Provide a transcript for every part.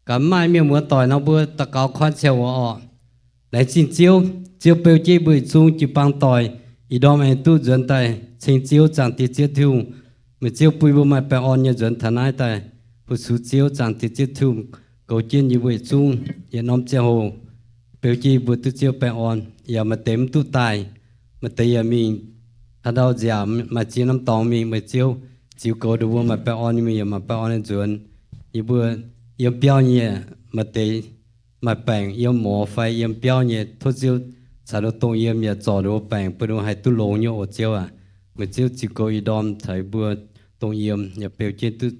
Gaax maaih mienh muoz doic nor, mbuo daux gaux koi ziangh hoc orqc. Laengz zingh Ziouv, Ziouv beu jienv mbuo yietc zungv jiu-baang doic, ih ndorm aengx duqv nzuonx daaih ceng Ziouv, Zaangc Diex Ziouv Tin-Hungh. Meih Ziouv bun mbuo maaih baengh orn nyei nzuonx taux naaiv daaih fu-sux Ziouv, Zaangc Diex Ziouv Tin-Hungh goux jienv yie mbuo yietc zungv yietc norm ziangh hoc, beu jienv mbuo duqv Ziouv baengh orn. Yaac maaih deix mv duqv daaih, maaih deix yaac mingh haaix ndau nziaauc, maaih ziex norm dorngx mingh. Meih Ziouv ziux goux ndongc mbuo maaih baengh orn nyei mingh, yaac maaih baengh orn nyei nzuonx. Yie mbuo yiem biauv nyei maaih deix maaih baengc yiem morz fai yiem biauv nyei, tov Ziouv caux ninh mbuo dongh yiem yaac zorc ninh mbuo baengc bun ninh mbuo haih duqv longx nyei oc Ziouv aac. Meih Ziouv ziux goux ih ndorm caux yie mbuo dongh yiem yaac beu jienv duqv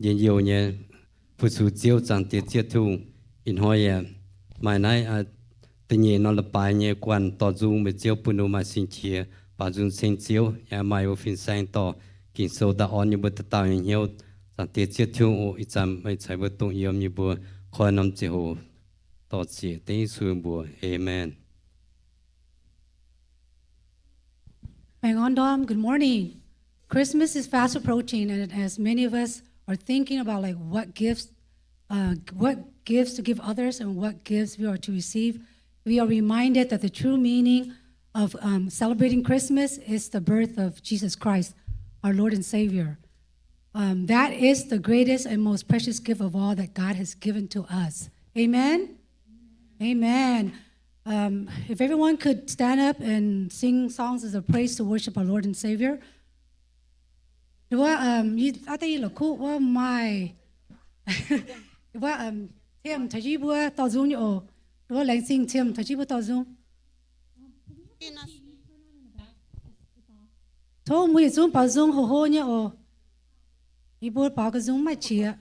njien-youh nyei fu-sux Ziouv, Zaangc Diex Ziouv Tin-Hungh. Ih hnoi yaac maaih naaiv da'nyeic norm leiz-baaix nyei guanh dorh nzung, meih Ziouv bun ninh mbuo maaih sin-qiex baaux nzung ceng Ziouv, yaac maaih mbuo fin-saeng dorh Ging-Sou daaih orn yie mbuo dauh dauh nyei hnyouv. Zaangc Diex Ziouv Tin-Hungh oc, ih zanc meih caux yie mbuo dongh yiem, yie mbuo koi norm ziangh hoc dorh ziec dengv Yesu mbuox. Aamen. Hang on, Dom. Good morning. Christmas is fast approaching, and as many of us are thinking about, like, what gifts, uh, what gifts to give others and what gifts we are to receive, we are reminded that the true meaning of, um, celebrating Christmas is the birth of Jesus Christ, our Lord and Savior. Um, that is the greatest and most precious gift of all that God has given to us. Amen? Amen. Um, if everyone could stand up and sing songs as a praise to worship our Lord and Savior. หรือว่า um, yie, aa, da'yie la'kuqv wuov maaih, wuov, um, Tim caux yie mbuo dorh nzung nyei oc. หรือว่า Laengz Zingh Tim caux yie mbuo dorh nzung. Tov mbuo yietc zungv baaux nzung hoc hlo nyei oc. Yie mbuo baaux ga'nzung maaih qiex.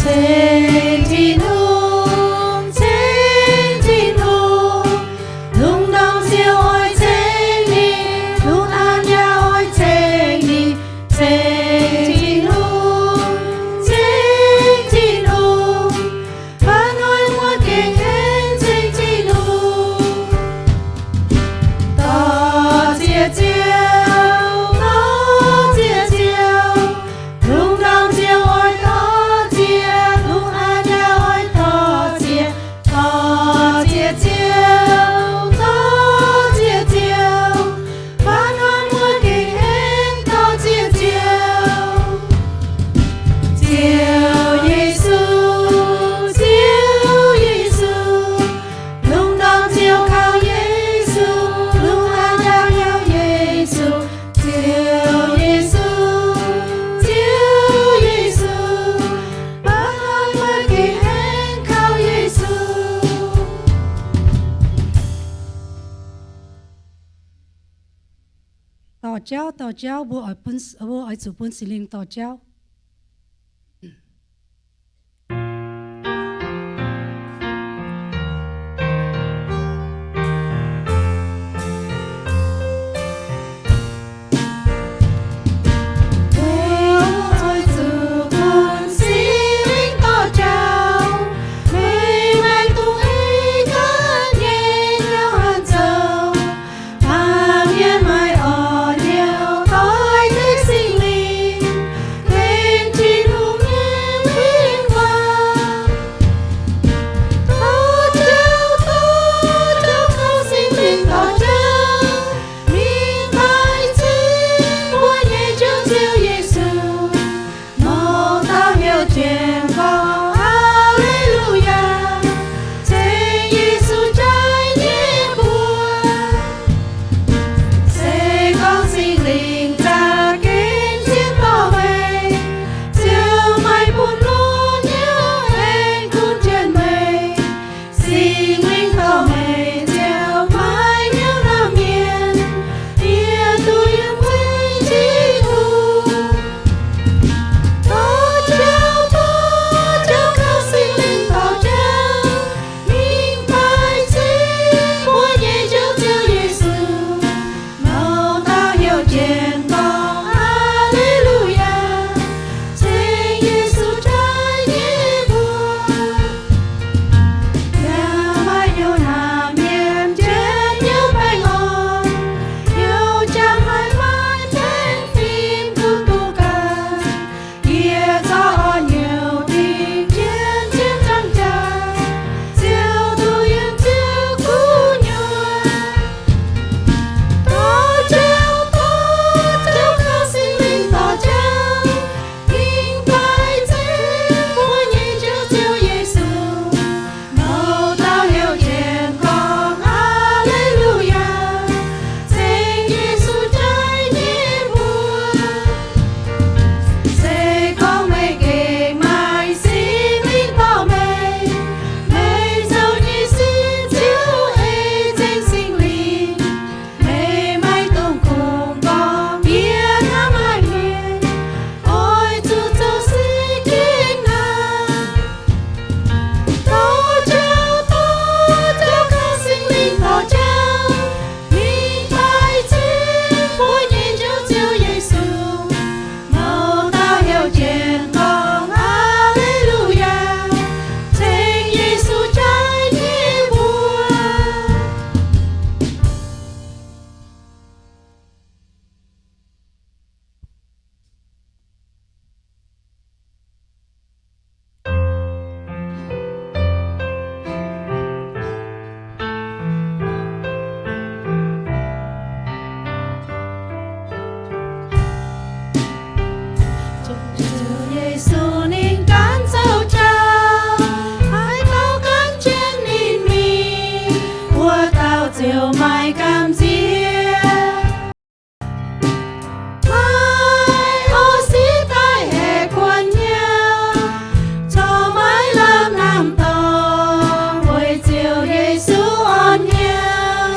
Ceng Tin-Hungh, ceng Tin-Hungh, lungh ndorm Ziouv oix ceng ninh, lungh aan yaac oix ceng ninh. Ceng Tin-Hungh, ceng Tin-Hungh, baav hnoi muoz-gengh aengx ceng Tin-Hungh. Dorh ziex Ziouv, dorh ziex Ziouv, lungh ndorm Ziouv oix dorh ziex, lungh aan yaac oix dorh ziex. Dorh ziex Ziouv, dorh ziex Ziouv, baav hnoi muoz-gengh aengx dorh ziex Ziouv. Ziouv Yesu, Ziouv Yesu, lungh ndorm Ziouv kaux Yesu, lungh aan yaac kaux Yesu. Ziouv Yesu, Ziouv Yesu, baav hnoi muoz-gengh aengx kaux Yesu. Dorh jauv, dorh jauv, mbuo oix bun, mbuo oix zuqc bun Singx Lingh dorh jauv. Mbuo oix zuqc bun Singx Lingh dorh jauv, meih maaih dungx ei gaax nyei hnyouv hanc zoux. Baamh mienh maaih orn-lorqc doix deix Singx Lingh, benx Tin-Hungh nyei win-wangv. Dorh jauv, dorh jauv, kaux Singx Lingh dorh jauv, mingh daaih ceng mbuo nyei Njoux Ziouv Yesu. Longc dauh heuc jienv gorngv Aa^le^lu^yaa, ceng Yesu jaaix nyei buoz. Se gorngv Singx Lingh za'gengh cien dorh meih, Ziouv maiv bun lunx hnyouv aengx gunv jienv meih. Singx Lingh dorh meih ziouc maiv hnyouv nor mienh, yie duqv yiem weic Tin-Hungh. Dorh jauv, dorh jauv, kaux Singx Lingh dorh jauv, mingh daaih ceng mbuo nyei Njoux Ziouv Yesu. Longc dauh heuc jienv ziouc maaih gamh nziex. Maaih orv siqv daaih haeqv kuonx hnyouv, corc maiv lamh naamh dorngx, weic ziouc Yesu orn hnyouv.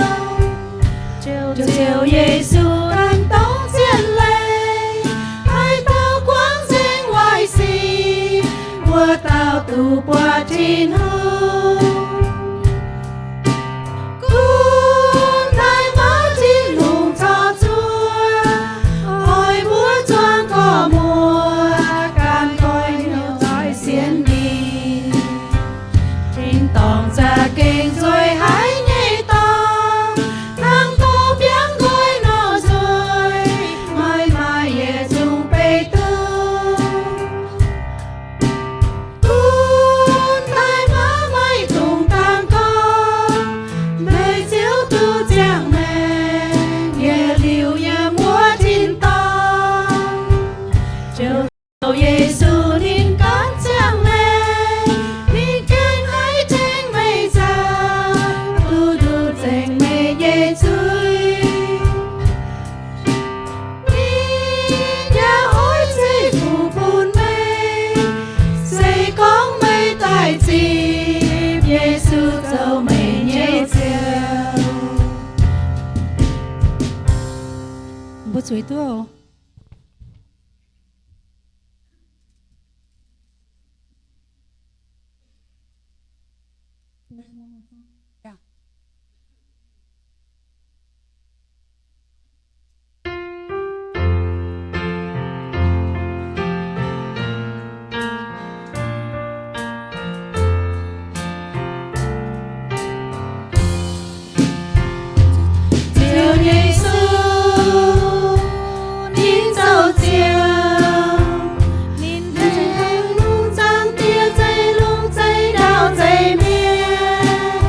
Ziouc Yesu ganh dongh zien leiz, haaix dauh guangc nzengc waaic sic, wuov dauh duqv buatc Tin-Hungh. Gunv daaih maiv Tin-Hungh corc zuov, oix mbuo zuangx gorx-muoz ganh goiv hnyouv zoih sienx ninh. Tin-dorngh za'gengh nzueic haic nyei dorngx, hnangv gorx biangv nqoi nor nzueic, maaih maaih yietc zungv beiv duqv. Gunv daaih maiv maaih dungx dangh gorngv, meih ziouc duqv ziangh maengc, yietc liuz yiem wuov tin-dorngh. Ziouc Yesu ninh ganh ziangh maengc, ninh gengh haih tengx meih nzauh, duqv nduqc nzengc meih nyei zuiz. Ninh yaac oix zeiv-fungx bun meih, se gorngv meih daaih zipv Yesu zoux meih nyei Ziouv. Mbuo zueiz duqv oc. Ziouv Yesu, ninh zoux Ziouv, ninh aengx longc zaangc Diex, zeiv lungh zeiv ndaauv zeiv mienh.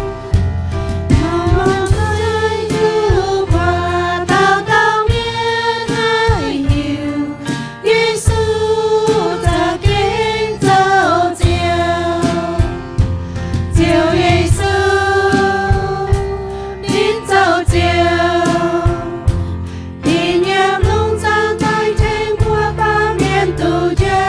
Mangc mangc zeiv duqv buatc dauh dauh mienh haih hiuv Yesu za'gengh zoux Ziouv. Ziouv Yesu, ninh zoux Ziouv, ninh yiem lungh zaangc daaih tengx mbuo baamh mienh duqv njoux.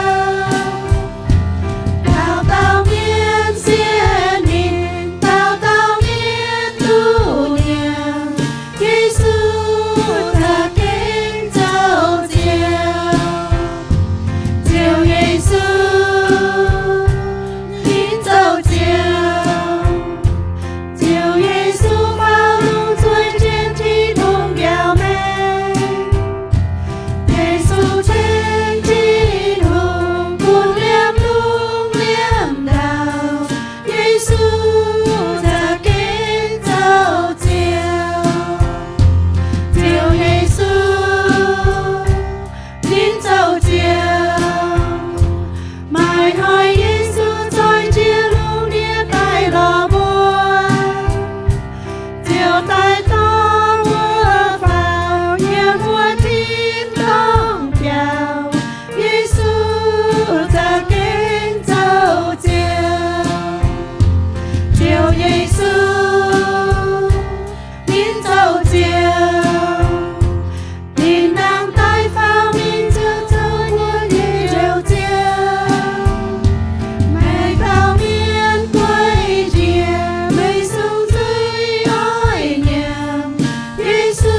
Dauh dauh mienh sienx ninh, dauh dauh mienh duqv nyiemc. Yesu za'gengh zoux Ziouv. Ziouv Yesu, ninh zoux Ziouv. Ziouv Yesu faaux lungh zueih jienv Tin-Hungh mbiaauc mengh. Yesu ceng Tin-Hungh gunv liemh lungh liemh ndau. Yesu za'gengh zoux Ziouv. Ziouv Yesu, ninh zoux Ziouv. Maaih hnoi Yesu zoih jiex lungh ndiev daaih lorz mbuo. Ziouv daaih dorh mbuo faaux yiem wuov tin-dorngh biauv. Yesu za'gengh zoux Ziouv. Ziouv Yesu, ninh zoux Ziouv. Ninh dangh daaih faaux mingh ziouc zoux mbuo nyei Njoux Ziouv. Maaih dauh mienh gueiv njiec meih sung zuiz oix nyanc, Yesu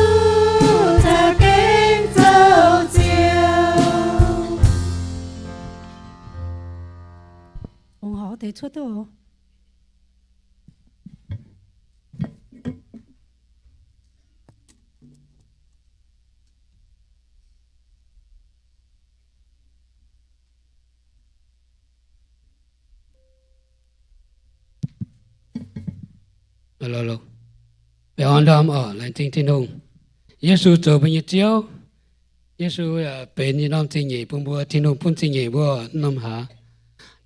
za'gengh zoux Ziouv. Ong horc deix cuotv duqv oc. Mbuo orn ndorm oc, laengz zingh Tin-Hungh. Yesu zoux mbuo nyei Ziouv. Yesu benx yietc norm zingh nyeic bun mbuo. Tin-Hungh bun zingh nyeic mbuo norm hlaax.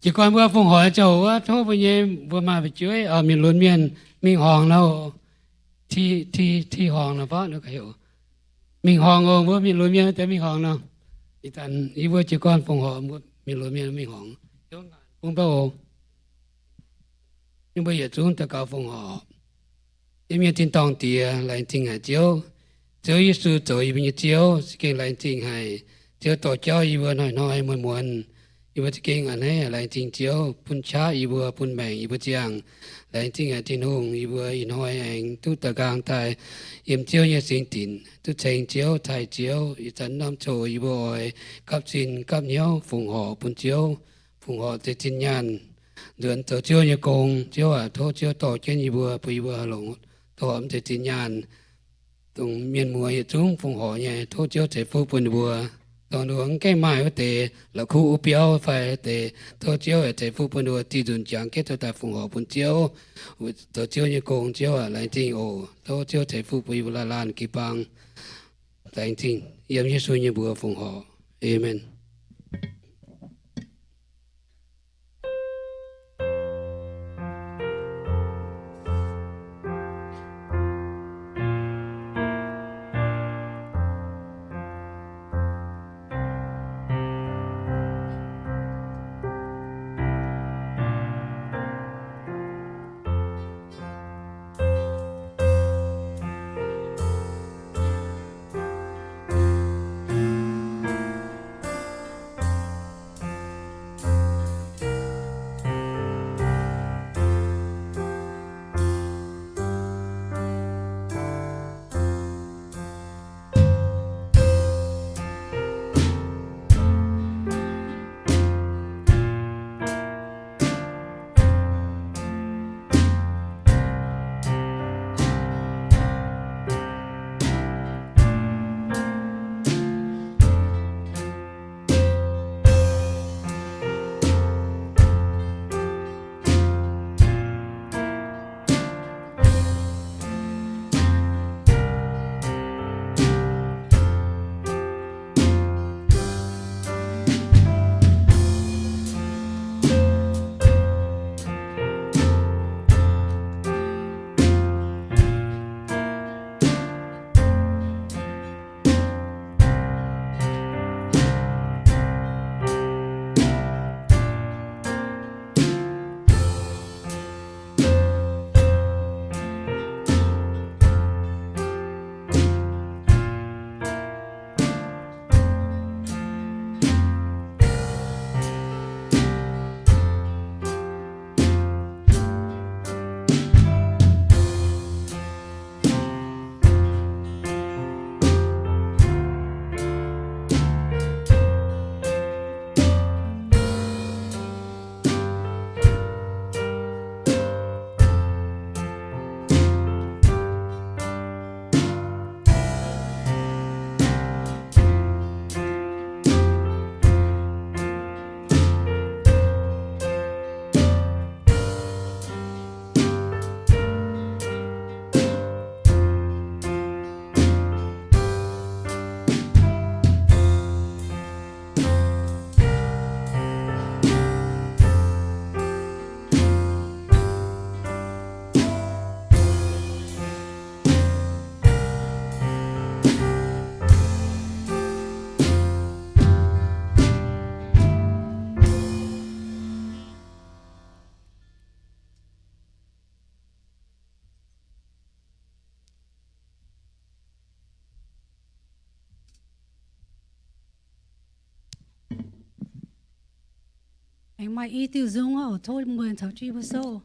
Jiez gorn mbuo fongc hoic ziangh hoc wuov, tov mbuo nyei, mbuo maaih fu'jueiv mienh lunx mienh mingh horngz nor, ti, ti, ti horngz nor, mingh horngz oc. Mbuo mienh lunx mienh deix mingh horngz nor. Ih zanc yie mbuo jiez gorn fongc hoic mbuo mienh lunx mienh mingh horngz, bun mbuo oc. Yie mbuo yietc zungv daux gaux fongc hoic. Yie mienh tin-dorngh Diex, laengz zingh haic Ziouv. Ziouv Yesu zoux yie mbuo nyei Ziouv, za'gengh laengz zingh haic. Ziouv dorh jauv yie mbuo hnoi-hnoi muonz-muonz, yie mbuo za'gengh a'hneiv laengz zingh Ziouv bun qaqv yie mbuo, bun maengc yie mbuo ziangh. Laengz zingh haic Tin-Hungh, yie mbuo ih hnoi aengx duqv daaih nqaang daaih yiem Ziouv nyei singx dinc, duqv ceng Ziouv, taaih Ziouv, ih zanc norm coc yie mbuo oix gapv sin gapv hnyouv fongc horc bun Ziouv, fongc horc deix zinh nyaanh, nzuonx zoux Ziouv nyei gong. Ziouv aac, tov Ziouv dorh jienv yie mbuo, bun yie mbuo haih longc dorh mv deix zinh nyaanh, dongh mienh muoz yietc zungv fongc horc nyei. Tov Ziouv ceix fuqv bun ninh mbuo. Dongh ninh mbuo mv gaengh maaih wuov deix, la'kuqv wuov biauv fai wuov deix, tov Ziouv ceix fuqv bun ninh mbuo diuh nzunc jangx jienv duqv daaih fongc horc bun Ziouv, zoux Ziouv nyei gong. Ziouv aac, laengz zingh oc. Tov Ziouv ceix fuqv bun yie mbuo laanh laanh jiu-baang. Laengz zingh yiem Yesu nyei mbuox fongc horc. Aamen. Aengx maaih i diuh nzung oc, tov mbuo caux jienv mbuo souv.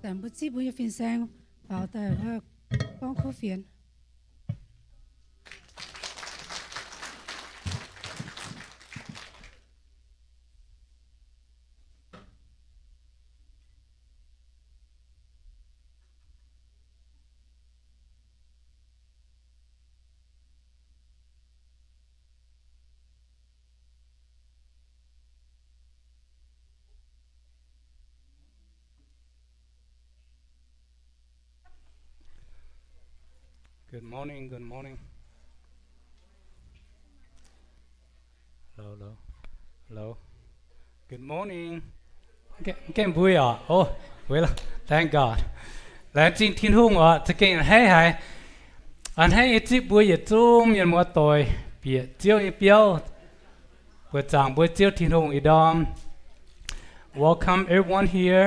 Daaih mbuo zipv mbuo nyei fin-saeng faaux daaih gorngv kuv fienx. Good morning, good morning. Hello, hello. Hello. Good morning. Mv gaengh mbuo oc. Oh, thank God. Laengz zingh Tin-Hungh oc, za'gengh a'hneiv haic. A'hneiv nyei zipv mbuo yietc zungv mienh muoz-doic bieqc Ziouv nyei biauv, buoqc zaangc mbuo Ziouv Tin-Hungh ih ndorm. Welcome everyone here,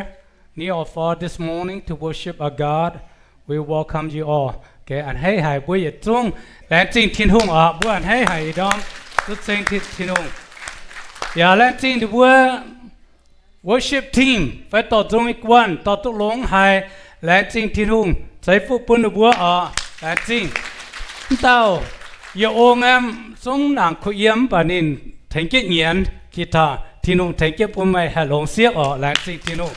near or far this morning to worship our God. We welcome you all. A'hneiv haic mbuo yietc zungv. Laengz zingh Tin-Hungh oc, mbuo a'hneiv haic ih ndorm duqv ceng Tin-Hungh. Yaac laengz zingh ninh mbuo worship team fai dorh nzung nyei guanh dorh duqv longx haic. Laengz zingh Tin-Hungh ceix fuqv bun ninh mbuo oc. Laengz zingh. Mv dauh yie ong aeqv, zungv nangc kuh yiem mv baac ninh tengx jienv nyienz guitar. Tin-Hungh tengx jienv bun meih haih longx sieqv oc. Laengz zingh Tin-Hungh.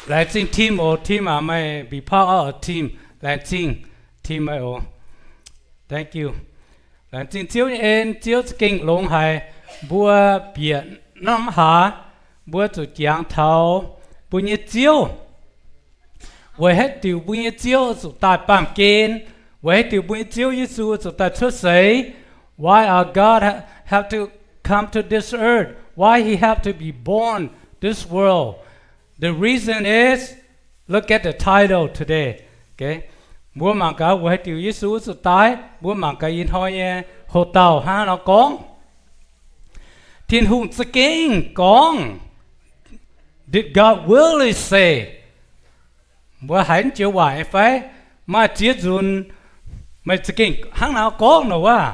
Laengz zingh team oc. Team aac, meih be part of team. Laengz zingh team meih oc. Thank you. Laengz zingh Ziouv nyei en. Ziouv za'gengh longx haic. Mbuo bieqc norm hlaax, mbuo zuqc jangx taux mbuo nyei Ziouv. Weic haaix diuc mbuo nyei Ziouv zuqc daaih baamh gen? Weic haaix diuc mbuo nyei Ziouv Yesu zuqc daaih cuotv seix? Why our God ha- have to come to this earth? Why he have to be born this world? The reason is, look at the title today. Mbuo mangc gaax weic haaix diuc Yesu zuqc daaih. Mbuo mangc gaax ih hnoi nyei hoc dauh hnangv haaix nor gorngv. Tin-Hungh za'gengh gorngv. Did God really say? Mbuo haiz joux waac nyei fai? Maaih ziex nzunc meih za'gengh hnangv naaiv gorngv nor wuov.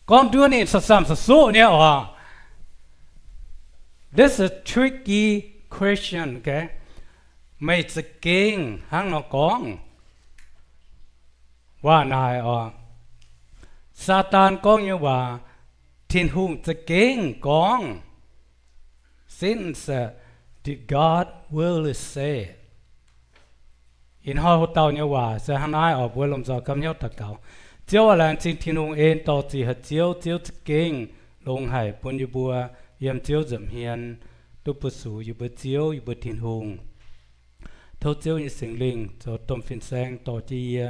Gorngv nduov ninh samv-samv suqv-suqv nyei oc. This is a tricky question, okay? Meih za'gengh hnangv nor gorngv? Waac naaic oc, Saadaan gorngv nyei waac, Tin-Hungh za'gengh gorngv. Sentence, did God really say? Ih hnoi hoc dauh nyei waac se hnangv naaiv oc. Mbuo lomh nzoih gapv hnyouv daux gaux. Ziouv aac, laengz zingh Tin-Hungh en dorh ziqc haic Ziouv. Ziouv za'gengh longx haic bun yie mbuo yiem Ziouv nza'hmien duqv buoz-sux yie mbuo Ziouv, yie mbuo Tin-Hungh. Tov Ziouv nyei Singx Lingh zoux domh fin-saeng dorh jienv yie,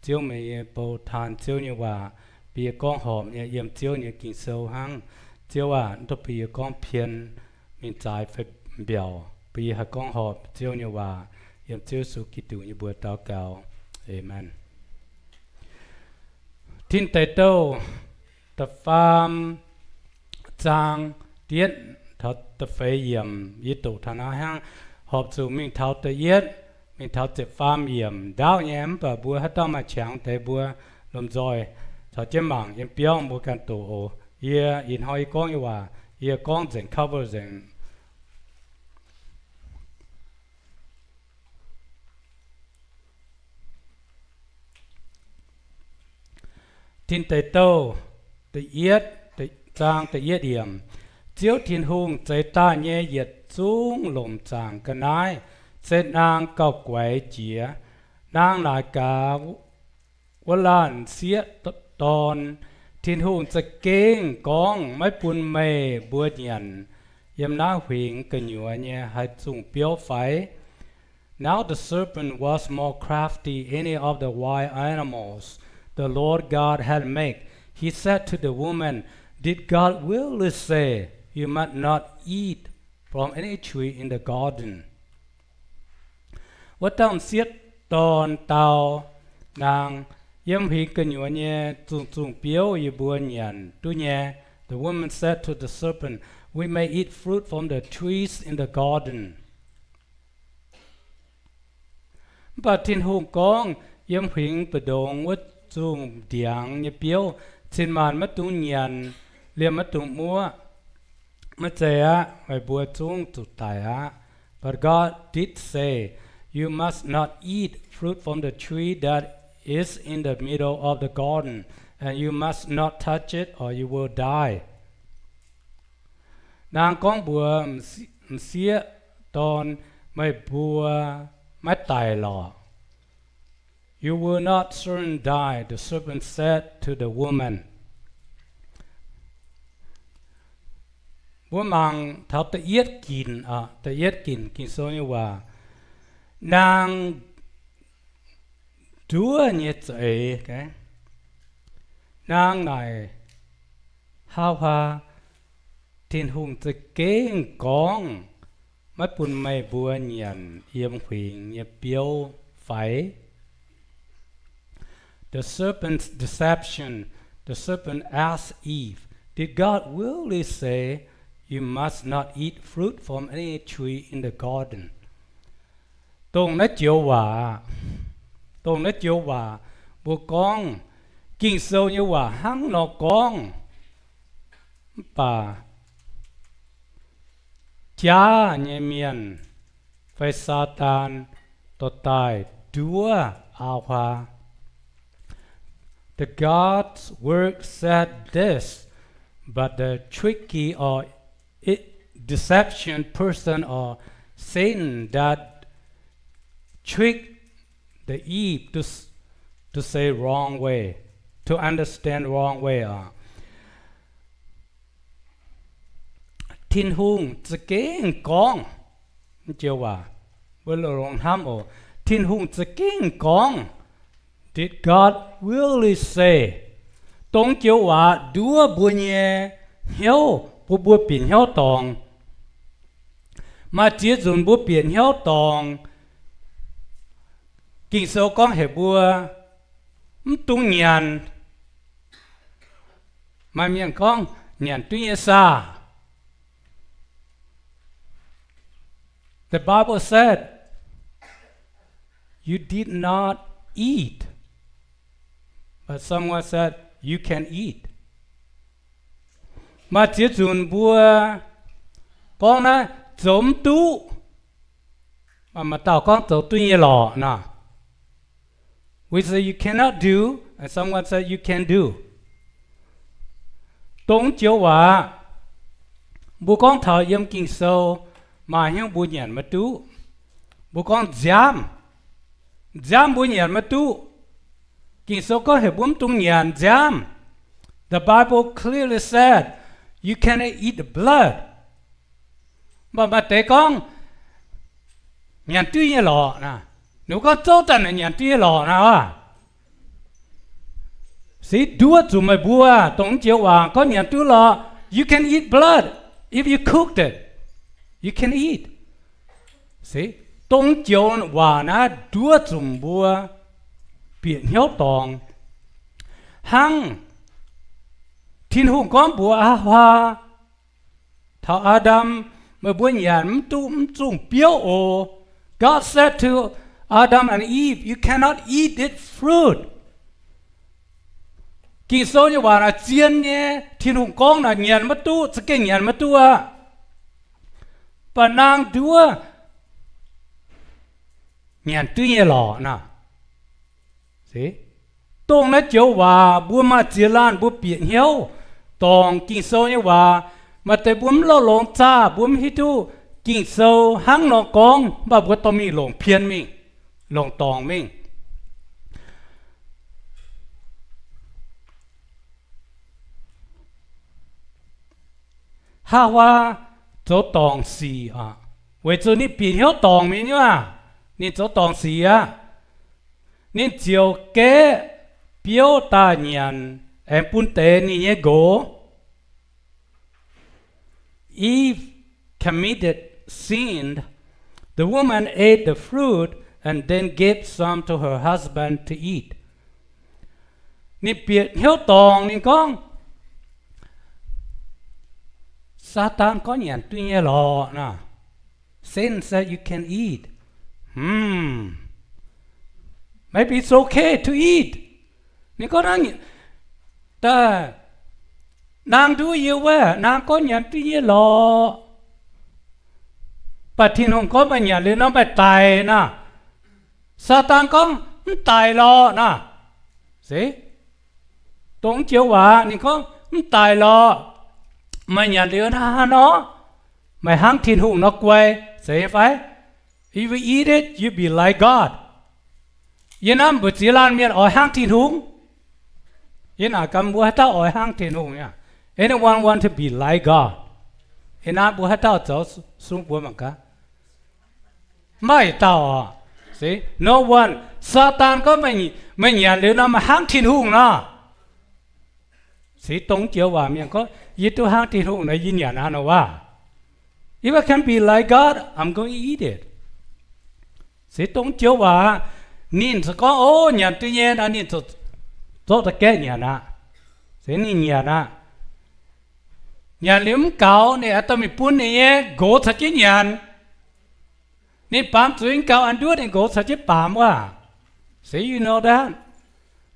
Ziouv meih nyei bou taan Ziouv nyei waac, bun yie gorngv horpc nyei yiem Ziouv nyei Ging-Sou hnangv. Ziouv aac, mv dungx bun yie gorngv pien, mingh zaaix fai mbiaauc, bun yie haih gorngv horpc Ziouv nyei waac. Yiem Ziouv Yesu Giduc nyei mbuox daux gaux. Aamen. Tin Deic Douh da'faam zaang da'yietv taux da'feix yiemc, yie doqc taux naaiv hnangv, horpc zuqc mingh taux da'yietv, mingh taux ziepc faam yiemc ndaauv nyei, mv baac mbuo haaix dauh maaih qangx deix mbuo lomh nzoih caux jienv mangc yiem biauv mbuo ganh doqc oc. Yie ih hnoi yie gorngv nyei waac, yie gorngv nzengc, cover nzengc. Tin Deic Douh da'yietv zaang da'yietv yiemc. Ziouv Tin-Hungh zeix daaih nyei yietc zungv lomc zaangc ga'naaiv se naang gauh guaix jiex. Naang naaic gaax wuov laanh sieqv dorn, Tin-Hungh za'gengh gorngv, maiv bun meih mbuo nyanc yiem naaiv huingx gu'nyuoz nyei haaix zungh biouv fai? Now the serpent was more crafty any of the wild animals the Lord God had made. He said to the woman, Did God really say, 'You must not eat from any tree in the garden'? Wuov dauh m'sieqv dorn dau naang, yiem huingx gu'nyuoz nyei zungh zungh biouv yie mbuo nyanc duqv nyei. The woman said to the serpent, We may eat fruit from the trees in the garden. Mv baac Tin-Hungh gorngv, yiem huingx mbu'ndongx wuov zungh ndiangx nyei biouv cin-maanc maiv dungx nyanc, liemh maiv dungx muoqv. Maiv zeiz aqv. Meih mbuo zungv zuqc daic aqv. But God did say, "You must not eat fruit from the tree that is in the middle of the garden, and you must not touch it, or you will die." Naang gorngv mbuox m'sieqv dorn, Meih mbuo maiv daic lorqc. You will not certainly die, the serpent said to the woman. Mbuo mangc taux da'yietv ginc, da'yietv ginc Ging-Sou nyei waac. Naang nduov nyei za'eix, naang naaic, Haawaa, Tin-Hungh za'gengh gorngv maiv bun meih mbuo nyanc yiem huingx nyei biouv fai? The serpent's deception. The serpent asked Eve, "Did God really say you must not eat fruit from any tree in the garden?" Dongh naaiv joux waac, dongh naaiv joux waac mbuo gorngv, Ging-Sou nyei waac hnangv nor gorngv, mv baac jaav nyei mienh fai Saadaan dorh daaih nduov Haawaa. The God's word said this, but the tricky or deception person or Satan that tricked the Eve to, to say wrong way, to understand wrong way. Tin-Hungh za'gengh gorngv, mv joux waac, mbuo longx hnamv oc. Tin-Hungh za'gengh gorngv, Did God really say? Dongh joux waac nduov mbuo nyei hnyouv, bun mbuo bieqc hnyouv dorngc. Maaih ziex nzunc mbuo bieqc hnyouv dorngc, Ging-Sou gorngv heuc mbuo mv dungx nyanc. Maaih mienh gorngv, Nyanc duqv nyei saah? The Bible said, You did not eat. But someone said, You can eat. Maaih ziex nzunc mbuo gorngv naaiv zoux mv duqv, maaih dauh gorngv zoux duqv nyei lorqc nor. We say you cannot do, and someone said you can do. Dongh joux waac, mbuo gorngv taux yiem Ging-Sou, maaih hnyouv mbuo nyanc maiv duqv. Mbuo gorngv nziaamv, nziaamv mbuo nyanc maiv duqv. Ging-Sou gorngv heuc mbuo mv dungx nyanc nziaamv. The Bible clearly said, You cannot eat the blood. Mv baac maaih deix gorngv, Nyanc duqv nyei lorqc naaic. Ninh mbuo gorngv, Zouv daaih naaic nyanc duqv nyei lorqc naaic oc. Se nduov zuqc meih mbuo, dongh joux waac gorngv nyanc duqv lorqc, you can eat blood if you cooked it. You can eat. Se, dongh joux waac naaiv nduov zuqc mbuo bieqc hnyouv dorngc. Hnangv Tin-Hungh gorngv mbuox Haawaa, Taux Aa^ndam, meih mbuo nyanc mv duqv mv zungh biouv oc. God said to Adam and Eve, You cannot eat this fruit. Ging-Sou nyei waac naaic zien nyei. Tin-Hungh gorngv naaic nyanc maiv duqv, za'gengh nyanc maiv duqv aqv. Baac naang nduov, Nyanc duqv nyei lorqc naaic. Dongh naaiv joux waac mbuo maaih ziex laanh mbuo bieqc hnyouv dorngc Ging-Sou nyei waac. Maaih deix mbuo mv lorh longx zaah, mbuo mv hiuv duqv Ging-Sou hnangv nor gorngv, mv baac mbuo dorh mingh longc pien mingh, longc dorngc mingh. Haawaa zoux dorngc sic oc, weic zuqc ninh bieqc hnyouv dorngc mingh nyei aqv. Ninh zoux dorngc sic aqv. Ninh ziouc gaeqv biouv daaih nyanc aengx bun deix ninh nyei nqox. Eve committed sin. The woman ate the fruit and then gave some to her husband to eat. Ninh bieqc hnyouv dorngc, ninh gorngv, Saadaan gorngv nyanc duqv nyei lorqc naaic. Satan said you can eat. Hmm. Maybe it's okay to eat. Ninh gorngv, Naang nduov yie wuov, naang gorngv nyanc duqv nyei lorqc. Mv baac Tin-Hungh gorngv, meih nyanc liuz nor meih daic naaic. Saadaan gorngv, mv daic lorqc naaic. Se, dongh joux waac ninh gorngv, mv daic lorqc. Meih nyanc liuz naaic hnangv nor, meih hnangv Tin-Hungh nor guai, zeiz nyei fai? If you eat it, you'll be like God. Yie naaiv mbuo ziex laanh mienh oix hnangv Tin-Hungh. Yie naaic gaax mbuo haaix dauh oix hnangv Tin-Hungh nyei? Anyone want to be like God? Yie naaiv mbuo haaix dauh zoux sung buoz mangc gaax. Maiv maaih dauh oc. Se, no one. Saadaan gorngv, meih nyanc liuz nor meih hnangv Tin-Hungh nor. Se, dongh joux waac mienh gorngv, yie duqv hnangv Tin-Hungh nor, yie nyanc aqv nor waac. If I can be like God, I'm going to eat it. Se, dongh joux waac, ninh se gorngv, o, nyanc duqv nyei nor, ninh zorqv da'gaeqv nyanc aqv. Se, ninh nyanc aqv. Nyanc liuz mv gaux, ninh aengx dorh mingh bun ninh nyei nqox caux jienv nyanc. Ninh baamz zuiz mv gaux, an nduov ninh nqox caux jienv baamz waac. Se, you know that?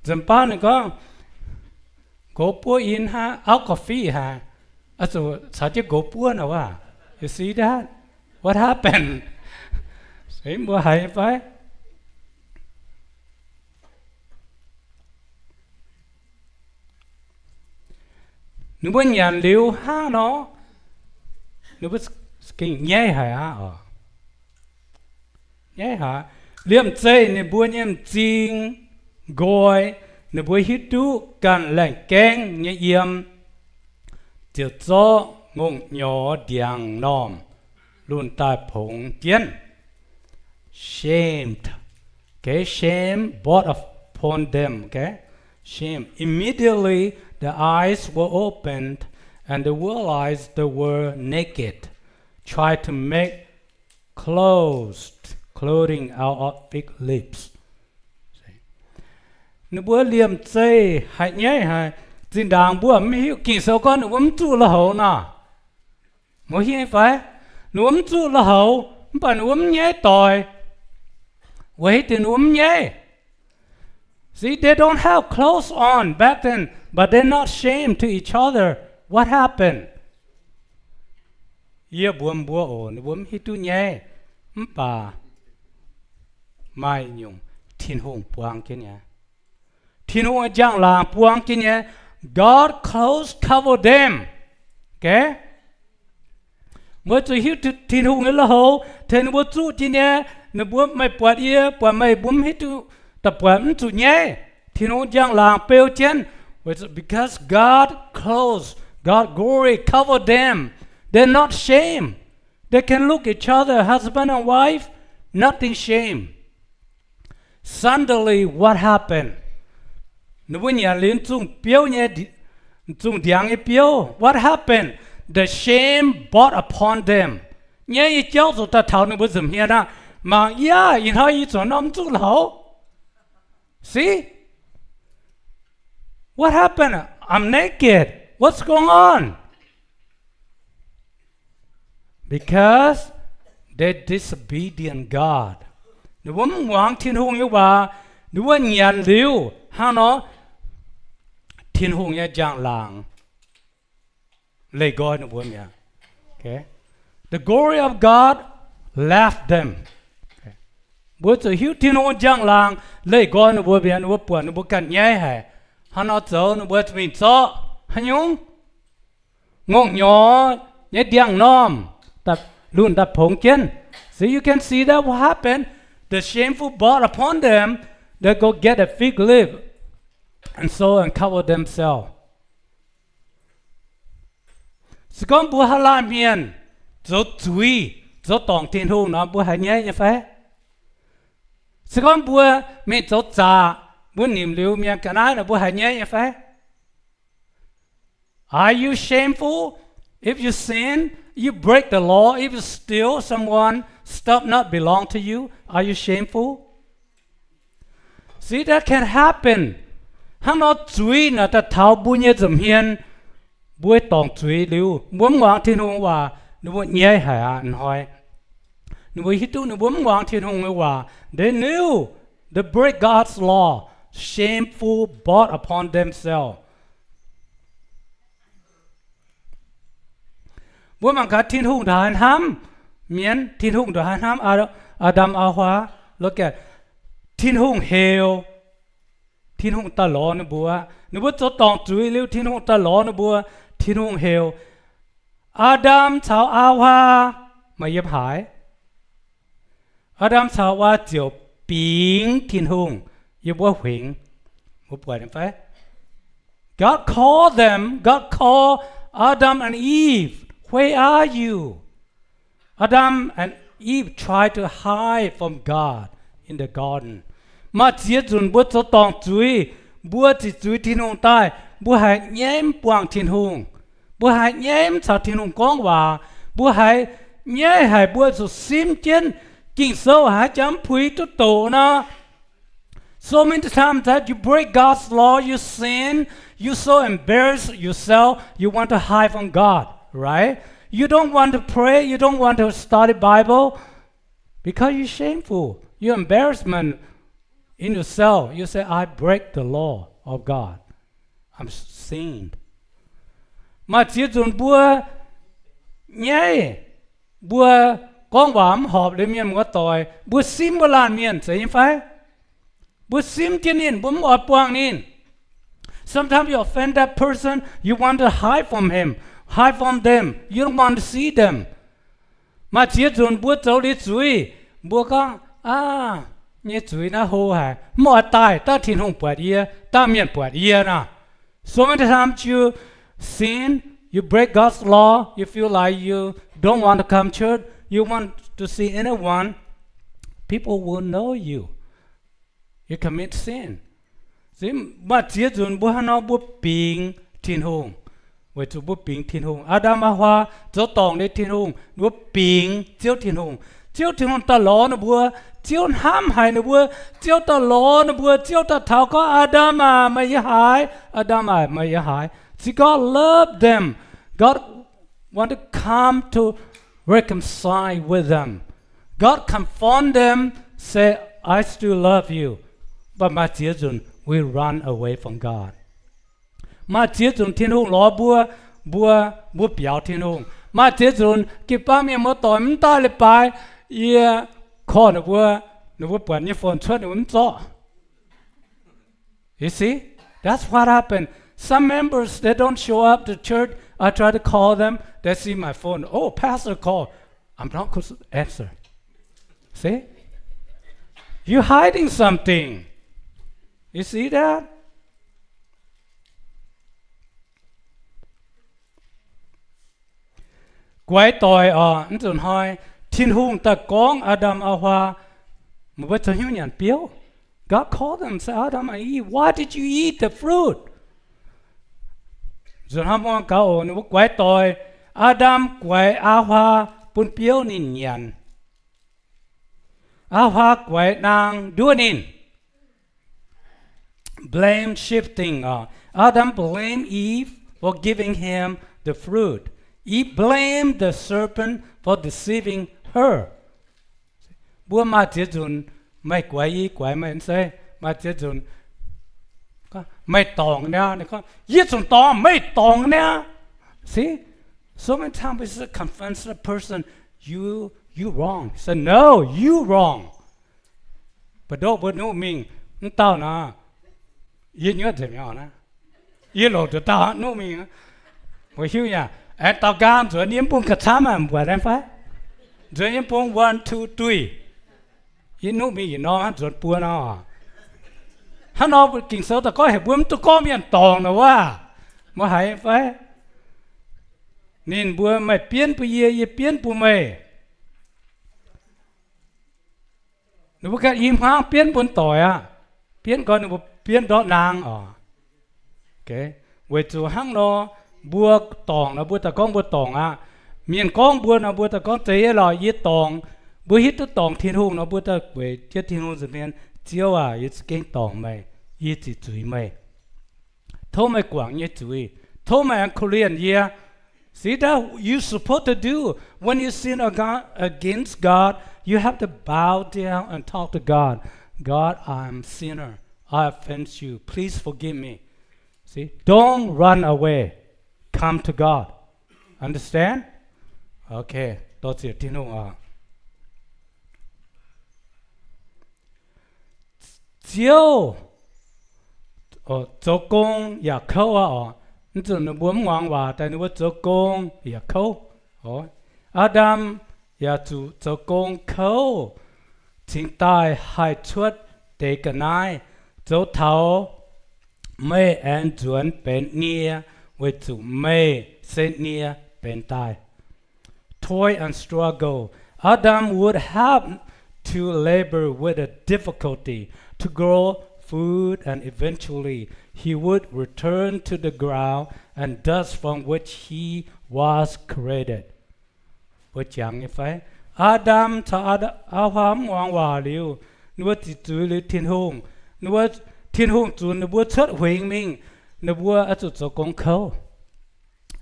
Nzunc baav ninh gorngv, nqox buov in hnangv, auv ga'fih haic, oix zuqc caux jienv nqox buov nor waac. You see that? What happened? Se, mbuo haiz nyei fai? Ninh mbuo nyanc liuz hnangv nor, ninh mbuo gengh nyaiv haic aqv oc. Nyaiv haic. Liemh zeih ninh mbuo nyei m'zing nqoi, ninh mbuo hiuv duqv ganh laengh gaengv nyei yiem, ziouc zorqv ngongh nyorx ndiangx-normh lunh daaih pongx jienv. Shame, okay, shame brought upon them, okay? Shame. Immediately their eyes were opened and they realized they were naked, tried to make clothes, clothing out of fig leaves. Ninh mbuo liemh zeih haiz nyaiv haic, zinh ndaangc mbuo mv hiuv Ging-Sou gorngv ninh mbuo mv zuqc lui-houx nor. Mbuo hiuv nyei fai? Ninh mbuo mv zuqc lui-houx, mv baac ninh mbuo mv nyaiv doic. Weic haaix diuc ninh mbuo mv nyaiv? See, they don't have clothes on back then, but they're not ashamed to each other. What happened? Yie mbuox mbuo oc, ninh mbuo mv hiuv duqv nyaiv, mv baac maaih nyungc Tin-Hungh buang jienv nyei. Tin-Hungh nyei njang-laangc buang jienv nyei. God clothes cover them. Okay? Mbuo zuqc hiuv Tin-Hungh nyei lui-houx tengx ninh mbuo zuqv jienv nyei. Ninh mbuo, meih buatc yie, buatc meih, mbuo mv hiuv duqv, daaih buatc mv zuqc nyaiv. Tin-Hungh njang-laangc beu jienv. Because God clothes, God glory cover them. They're not shame. They can look each other, husband and wife, nothing shame. Suddenly, what happened? Ninh mbuo nyanc liuz zungh biouv nyei, zungh ndiangx nyei biouv. What happened? The shame brought upon them. Nyaiv nyei jauv zuqc daaih taux ninh mbuo nza'hmien aqv. Mangc yaac ih hnoi yie zuqc norm zuqv lui-houx. See? What happened? I'm naked. What's going on? Because they disobedient God. Ninh mbuo mv muangx Tin-Hungh nyei waac, ninh mbuo nyanc liuz hnangv nor, Tin-Hungh nyei njang-laangc leih nqoi ninh mbuo mi'aqv. Okay? The glory of God left them. Mbuo zuqc hiuv Tin-Hungh njang-laangc leih nqoi ninh mbuo mi'aqv, ninh mbuo buatc ninh mbuo ganh nyaiv haic. Hnangv nor zoux ninh mbuo mingh zorqv haaix nyungc? Ngongh nyorx nyei ndiangx-normh lunh daaih pongx jienv. So you can see that what happened. The shameful brought upon them, they go get a fig leaf and so and cover themselves. Se gorngv mbuo haaix laanh mienh zoux zuiz, zoux dorngc Tin-Hungh nor, mbuo haiz nyaiv nyei fai? Se gorngv mbuo mingh zoux zaqc, mbuo nimc liuz mienh ga'naaiv nor, mbuo haiz nyaiv nyei fai? Are you shameful if you sin, you break the law, if you steal, someone stuff not belong to you? Are you shameful? See, that can happen. Hnangv nor zuiz naaic daaih taux mbuo nyei nza'hmien, mbuo dorngc zuiz liuz, mbuo mv muangx Tin-Hungh waac, ninh mbuo nyaiv haic aqv hnoi. Ninh mbuo hiuv duqv ninh mbuo mv muangx Tin-Hungh nyei waac. They knew they break God's law. Shameful brought upon themselves. Mbuo mangc gaax Tin-Hungh hnangv haaix hnamv. Mienh, Tin-Hungh ndongc haaix hnamv Aa^ndam Aa^waa? Look at, Tin-Hungh heuc, Tin-Hungh daaih lorz ninh mbuo. Ninh mbuo zoux dorngc zuiz liuz, Tin-Hungh daaih lorz ninh mbuo. Tin-Hungh heuc, Aa^ndam caux Aa^waa, meih yiem haaix? Aa^ndam caux Aa^waa ziouc bingx Tin-Hungh yiem wuov huingx. Mbuo buatc fai? God called them. God called Adam and Eve. Where are you? Adam and Eve tried to hide from God in the garden. Maaih ziex nzunc mbuo zoux dorngc zuiz, mbuo ziqc zuiz Tin-Hungh daaih, mbuo haiz nyaiv mv buangh Tin-Hungh. Mbuo haiz nyaiv mv caux Tin-Hungh gorngv waac. Mbuo haiz nyaiv haic mbuo zuqc simv jienv Ging-Sou haaix jaax mv puix duqv doqc nor. So many times that you break God's law, you sin, you so embarrass yourself, you want to hide from God, right? You don't want to pray, you don't want to study Bible, because you're shameful, you're embarrassment in yourself. You say, I break the law of God. I'm sinned. Maaih ziex nzunc mbuo nyaiv, mbuo gorngv waac mv horpc liuz mienh muoz-doic, mbuo simv wuov laanh mienh, zeiz nyei fai? Mbuo simv jienv ninh, mbuo mv oix buangh ninh. Sometimes you offend that person, you want to hide from him, hide from them, you don't want to see them. Maaih ziex nzunc mbuo zoux liuz zuiz, mbuo gorngv, aav, nyei zuiz naaiv hlo haic, mv oix daaih, dangh Tin-Hungh buatc yie, dangh mienh buatc yie nor. So many times you sin, you break God's law, you feel like you don't want to come church, you want to see anyone, people will know you. You commit sin. Maaih ziex nzunc mbuo hnangv nor mbuo bingx Tin-Hungh. Weic zuqc mbuo bingx Tin-Hungh. Aa^ndam Aa^waa zoux dorngc nyei Tin-Hungh, mbuo bingx Ziouv Tin-Hungh. Ziouv Tin-Hungh daaih lorz ninh mbuo. Ziouv hnamv haic ninh mbuo. Ziouv daaih lorz ninh mbuo. Ziouv daaih taux gorngv, Aa^ndam aac, meih yiem haaix? Aa^ndam aac, meih yiem haaix? See, God love them. God want to come to reconcile with them. God confront them, say, I still love you. But maaih ziex nzunc we run away from God. Maaih ziex nzunc Tin-Hungh lorz mbuo, mbuo, mbuo biaux Tin-Hungh. Maaih ziex nzunc jiu-baang mienh muoz-doic mv daaih leiz-baaix, yie korv ninh mbuo, ninh mbuo buatc nyei phone cuotv ninh mbuo mv zorqv. You see, that's what happened. Some members, they don't show up to church. I try to call them. They see my phone. Oh, pastor call. I'm not going to answer. See? You're hiding something. You see that? Guaix doic oc, mv nzunc hnoi Tin-Hungh daaih gorngv Aa^ndam Aa^waa, meih mbuo zoux hnyouv nyanc biouv. God called them, say, Adam and Eve, why did you eat the fruit? Nzunc hnoi mbuo gaux oc, ninh mbuo guaix doic. Aa^ndam guaix Aa^waa bun biouv ninh nyanc. Aa^waa guaix naang nduov ninh. Blame shifting. Adam blamed Eve for giving him the fruit. Eve blamed the serpent for deceiving her. Mbuo maaih ziex nzunc meih guaix yie, yie guaix meih, se maaih ziex nzunc meih dorngc niaa. Yie zuqc dorngc, meih dorngc niaa. See, so many times we confront a person, you, you wrong. Say, no, you wrong. Mbu'ndongx mbuo nuqv mingh, mv dauh nor, yie nyuoqv nzengc mi'aqv. Yie longc nduqc dauh nuqv mingh. Mbuo hiuv yaac aengx daaux nqaang nzuonx yie mv bung ga'camv aqv, mbuatc aengx fai? Nzuonx yie mv bung one, two, three. Yie nuqv mingh yietc norm hnangv nzuonx buo nor. Hnangv nor Ging-Sou daaih gorngv heuc mbuo mv duqv gorngv mienh dorngc nor wuov. Mbuo haiz fai? Ninh mbuo, meih bienv bun yie, yie bienv bun meih. Ninh mbuo ganh i hmuangv bienv bun doic aqv. Bienv gorngv ninh mbuo bienv ndortv naang oc. Weic zuqc hnangv nor, mbuo dorngc nor mbuo daaih gorngv mbuo dorngc aqv. Mienh gorngv mbuo nor mbuo daaih gorngv, zeiz yie lorqc, yie dorngc. Mbuo hiuv duqv dorngc Tin-Hungh nor mbuo daaih weic jienv Tin-Hungh nza'hmien, Ziouv aac, yie za'gengh dorngc meih. Yie ziqc zuiz meih. Tov meih guangc nyei zuiz. Tov meih aengx korv-lienh yie. See, that you supposed to do when you sin ag- against God, you have to bow down and talk to God. God, I'm sinner. I offend you. Please forgive me. See, don't run away. Come to God. Understand? Okay, 多谢 Tin-Hungh oc. Ziouv zoux gong yaac kouv aqv oc. Mv zuqc ninh mbuo mv muangx waac daaih, ninh mbuo zoux gong yaac kouv. Aa^ndam yaac zuqc zoux gong kouv cingx daaih haih cuotv deix ga'naaiv zoux taux meih aengx nzuonx benx nie, weic zuqc meih se nie benx daaih. Toil and struggle. Adam would have to labor with a difficulty to grow food, and eventually he would return to the ground and dust from which he was created. Mbuo jangx nyei fai? Aa^ndam caux Aa^haa^ham muangx waac liuz, ninh mbuo ziqc zuiz liuz Tin-Hungh, ninh mbuo, Tin-Hungh zunc ninh mbuo cuotv huingx mingh, ninh mbuo oix zuqc zoux gong kouv.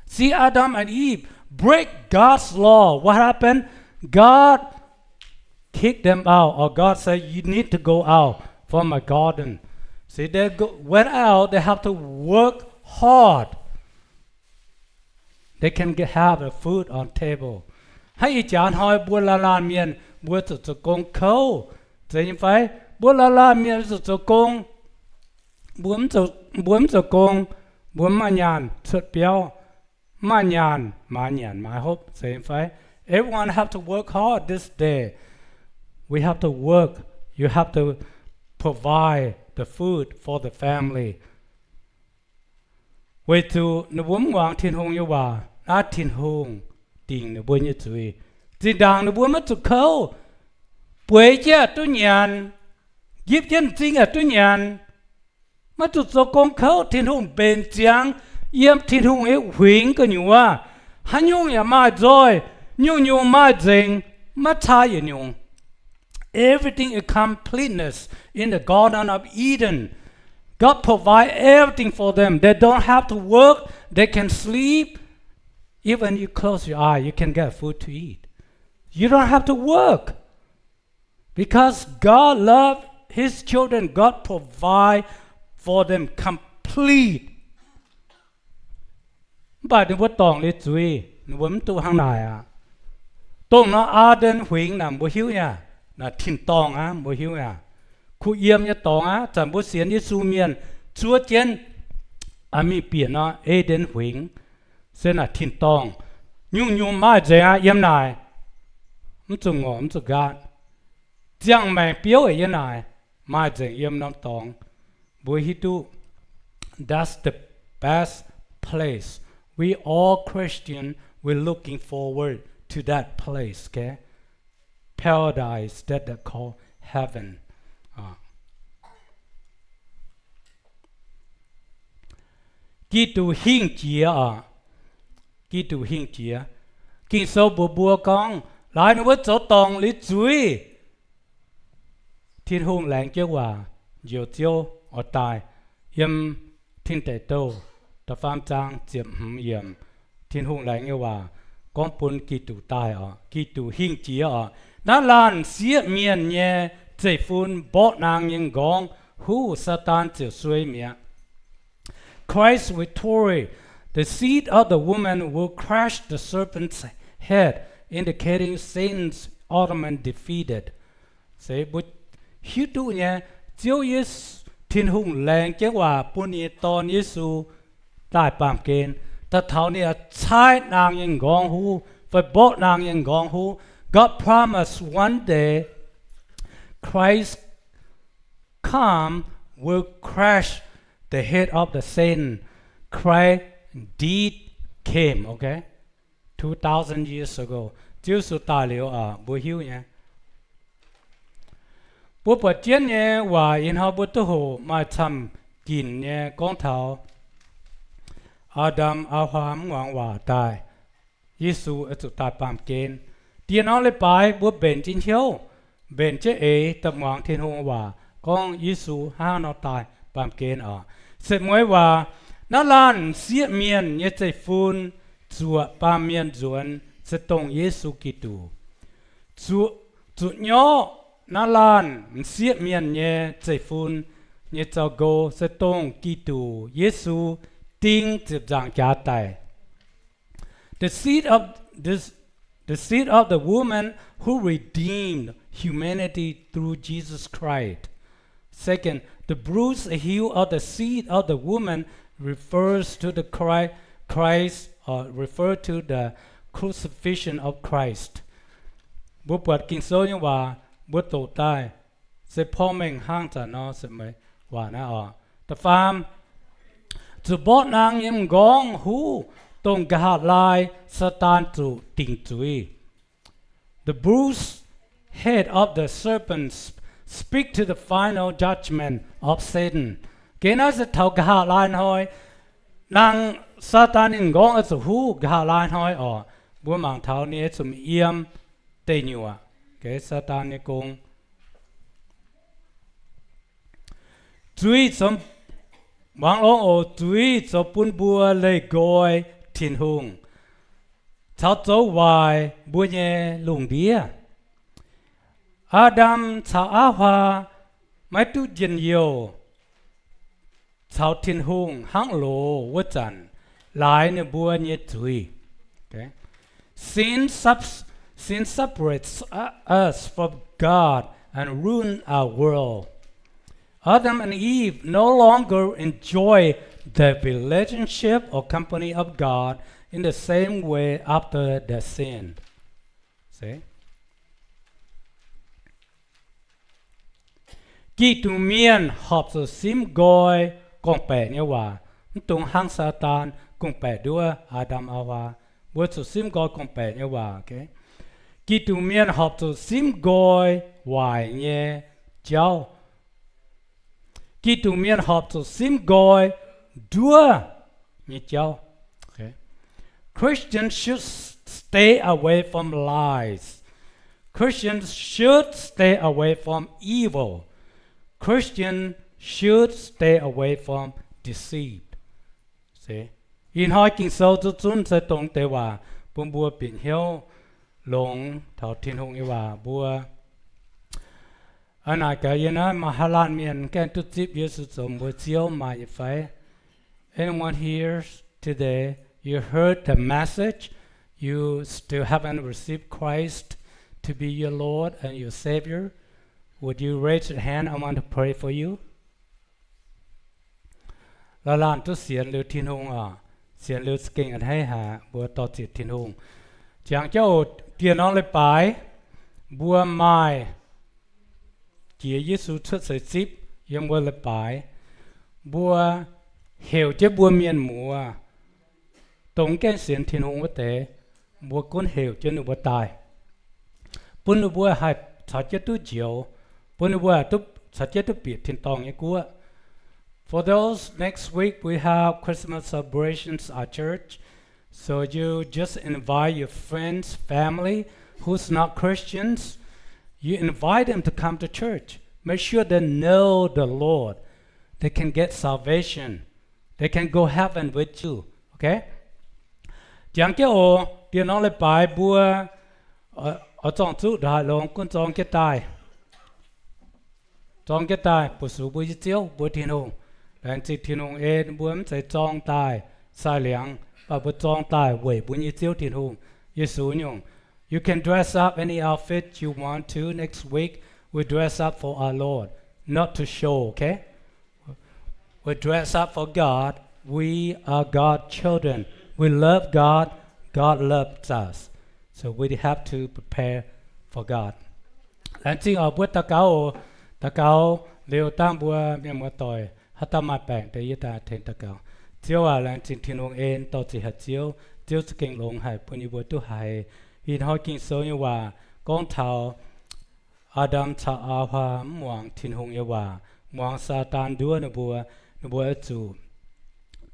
See, Adam and Eve break God's law. What happened? God kicked them out, or God said, "You need to go out from my garden." See, they go, went out, they have to work hard. They can get, have the food on table. Hnangv ih jaax hnoi mbuo laanh laanh mienh mbuo zuqc zoux gong kouv, zeiz nyei fai? Mbuo laanh laanh mienh zuqc zoux gong. Mbuo mv zoux, mbuo mv zoux gong, mbuo mv maaih nyaanh cuotv biauv, mv maaih nyaanh maaiz nyanc maaiz hopv, zeiz nyei fai? Everyone have to work hard this day. We have to work. You have to provide the food for the family. Weic zuqc ninh mbuo mv muangx Tin-Hungh nyei waac, naaiv Tin-Hungh dingc ninh mbuo nyei zuiz. Zinh ndaangc ninh mbuo maiv zuqc kouv, bueix jienv yaac duqv nyanc, njipv jienv m'zing yaac duqv nyanc, maiv zuqc zoux gong kouv. Tin-Hungh mbenc ziangx yiem Tin-Hungh nyei huingx gu'nyuoz, haaix nyungc yaac maaih nzoih, nyungc-nyungc maaih nzengc, maiv caa yietc nyungc. Everything in completeness in the Garden of Eden. God provide everything for them. They don't have to work. They can sleep. Even you close your eye, you can get food to eat. You don't have to work. Because God love His children, God provide for them complete. Mv baac ninh mbuo dorngc liuz zuiz, ninh mbuo mv duqv hnangv naaic aqv. Dongh nor Aa^nden Huingx naaic mbuo hiuv nyei aqv, naaic tin-dorngh aqv mbuo hiuv nyei aqv. Kuh yiem nyei dorngx aqv. Zanc mbuo sienx Yesu mienh zuov jienv mingh bieqc nor Aa^nden Huingx, se naaic tin-dorngh. Nyungc-nyungc maaih nzengc aqv yiem naaic. Mv zuqc ngorc mv zuqc nqaatv. Ziangh maengc biouv yiem naaic, maaih nzengc yiem norm dorngx. Mbuo hiuv duqv, that's the best place. We all Christian, we looking forward to that place, okay? Paradise that they call heaven. Giduc hingh jiex oc. Giduc hingh jiex. Ging-Sou mbuox mbuo gorngv, laaix ninh mbuo zoux dorngc liuz zuiz, Tin-Hungh laengz jienv waac njoux Ziouv oix daaih. Yiem Tin Deic Douh da'faam zaang ziepc hmz yiemc, Tin-Hungh laengz nyei waac gorngv bun Giduc daaih oc. Giduc hingh jiex oc. Naaiv laanh m'sieqv mienh nyei zeiv-fun mborqv naang nyei m'nqorngv huv, Saadaan ziouc suei mi'aqv. Christ's victory, the seed of the woman will crush the serpent's head, indicating Satan's ultimate defeated. Se mbuo hiuv duqv nyei, Ziouv Yesu, Tin-Hungh laengz jienv waac bun ninh nyei Dorn Yesu daaih baamh gen, daaih taux ninh caaiv naang nyei m'nqorngv huv, fai mborqv naang nyei m'nqorngv huv. God promised one day Christ come will crush the head of the Satan. Christ did came, okay? Two thousand years ago, Ziouv Yesu daaih liuz, mbuo hiuv nyei. Mbuo buatc jienv nyei waac ih hnoi mbuo duqv hoqc maaih camv-ginc nyei gorngv taux Aa^ndam, Aa^haa mv muangx waac daaih, Yesu oix zuqc daaih baamh gen. Dieh norm leiz-baaix mbuo mbenc jienv hnyouv, mbenc jienv eix daaih muangx Tin-Hungh waac gorngv Yesu hnangv nor daaih baamh gen oc. Setv mueiz waac, naaiv laanh m'sieqv mienh nyei zeiv-fun zuoqc baamh mienh nzuonx se dongh Yesu Giduc. Zuqc, zuqc nyorqv naaiv laanh m'sieqv mienh nyei zeiv-fun nyei zaux-nqo se dongh Giduc Yesu ding ziepc nzaangc jaax daic. The seed of this, the seed of the woman who redeemed humanity through Jesus Christ. Second, the bruised heel of the seed of the woman refers to the Christ, Christ or refer to the crucifixion of Christ. Mbuo buatc Ging-Sou nyei waac, mbuo doqc daaih se porv mengh hnangv zanc nor se meih waac naaiv oc. Da'faam, zuqc mborqv naang nyei m'nqorngv huv, dongh nqa'haav laai Saadaan zuqc dingc zuiz. The bruised head of the serpent speak to the final judgment of Satan. Geh naaiv se taux nqa'haav laai hnoi, naang Saadaan ninh m'nqorngv oix zuqc huv nqa'haav laai hnoi oc. Mbuo mangc taux ninh oix zuqc yiem deic nyuoqc. Saadaan nyei gong. Zuiz zoux, muangx longx oc, zuiz zoux bun mbuo leih nqoi Tin-Hungh caux zoux waaic mbuo nyei lungh ndiev. Aa^ndam caux Aa^waa maiv duqv njien-youh caux Tin-Hungh hnangv loz wuov zanc laaix ninh mbuo nyei zuiz. Sin, sin separates us from God and ruin our world. Adam and Eve no longer enjoy the relationship or company of God in the same way after the sin. Giduc mienh horpc zuqc simv nqoi gorngv-baeqc nyei waac, mv dungx hnangv Saadaan gorngv-baeqc nduov Aa^ndam Aa^waa. Mbuo zuqc simv nqoi gorngv-baeqc nyei waac. Giduc mienh horpc zuqc simv nqoi waaic nyei jauv. Giduc mienh horpc zuqc simv nqoi nduov nyei jauv. Christians should stay away from lies. Christians should stay away from evil. Christians should stay away from deceit. Ih hnoi Ging-Sou zuqc zunv se dongh deix waac bun mbuo bieqc hnyouv longx taux Tin-Hungh nyei waac. Mbuo a'naaic gaax yie naaiv maaih haaix laanh mienh gaengh duqv zipv Yesu zoux mbuo Ziouv maaih nyei fai? Anyone here today, you heard the message, you still haven't received Christ to be your Lord and your Savior? Would you raise your hand? I want to pray for you. Laanh laanh duqv sienx liuz Tin-Hungh oc. Sienx liuz za'gengh a'hneiv haic, mbuo dor-ziec Tin-Hungh. Jangx jauv oc, dieh norm leiz-baaix mbuo maaih jiex Yesu cuotv seix zipv yiem mbuo leiz-baaix. Mbuo heuc jienv mbuo mienh muoz, dongh mv gaengh sienx Tin-Hungh wuov deix, mbuo gunv heuc jienv ninh mbuo daaih, bun ninh mbuo haih caux jienv duqv njoux, bun ninh mbuo haih duqv caux jienv duqv bieqc tin-dorngh nyei guoqv. For those, next week we have Christmas celebrations at church. So you just invite your friends, family who's not Christians. You invite them to come to church. Make sure they know the Lord. They can get salvation. They can go heaven with you. Okay? Jangx jienv oc, dieh norm leiz-baaix mbuo oix zorng zuqv ndongc haaix longx gunv zorng jienv daaih. Zorng jienv daaih bu sux mbuo nyei Ziouv, mbuo Tin-Hungh. Laengz zingh Tin-Hungh en mbuo mv zeiz zorng daaih sai liangx, mv baac mbuo zorng daaih weic mbuo nyei Ziouv Tin-Hungh, Yesu nyungc. You can dress up any outfit you want to next week. We dress up for our Lord, not to show, okay? We dress up for God. We are God's children. We love God. God loves us. So we have to prepare for God. Laengz zingh oc, mbuo daux gaux oc. Daux gaux liuz dangh mbuo mienh muoz-doic haaix dauh maaih baengc deix yie daaih tengx daux gaux. Ziouv aac, laengz zingh Tin-Hungh en dorh ziqc haic Ziouv. Ziouv za'gengh longx haic bun yie mbuo duqv haiz ih hnoi Ging-Sou nyei waac gorngv taux Aa^ndam caux Aa^waa mv muangx Tin-Hungh nyei waac, muangx Saadaan nduov ninh mbuo, ninh mbuo oix zuqc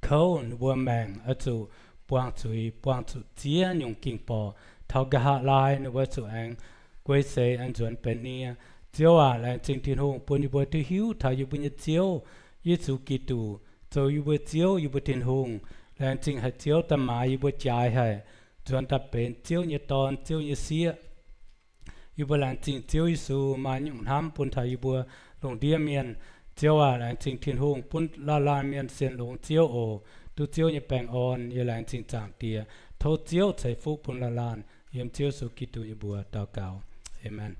kouv, ninh mbuo maengc oix zuqc buangh zuiz, buangh zuqc ziex nyungc ging-borqc. Taux nqa'haav laai ninh mbuo zuqc aengx guei seix, aengx nzuonx benx nie. Ziouv aac, laengz zingh Tin-Hungh bun yie mbuo duqv hiuv taux yie mbuo nyei Ziouv, Yesu Giduc, zoux yie mbuo Ziouv, yie mbuo Tin-Hungh. Laengz zingh haic Ziouv daaih maaiz yie mbuo jaaix haic, nzuonx daaih benx Ziouv nyei dorn, Ziouv nyei sieqv. Yie mbuo laengz zingh Ziouv Yesu maaih nyungc hnamv bun taux yie mbuo lungh ndiev mienh. Ziouv aac, laengz zingh Tin-Hungh bun laanh laanh mienh sienx longx Ziouv oc, duqv Ziouv nyei baengh orn. Yie laengz zingh Zaangc Diex. Tov Ziouv ceix fuqv bun laanh laanh. Yiem Ziouv Yesu Giduc nyei mbuox daux gaux. Aamen.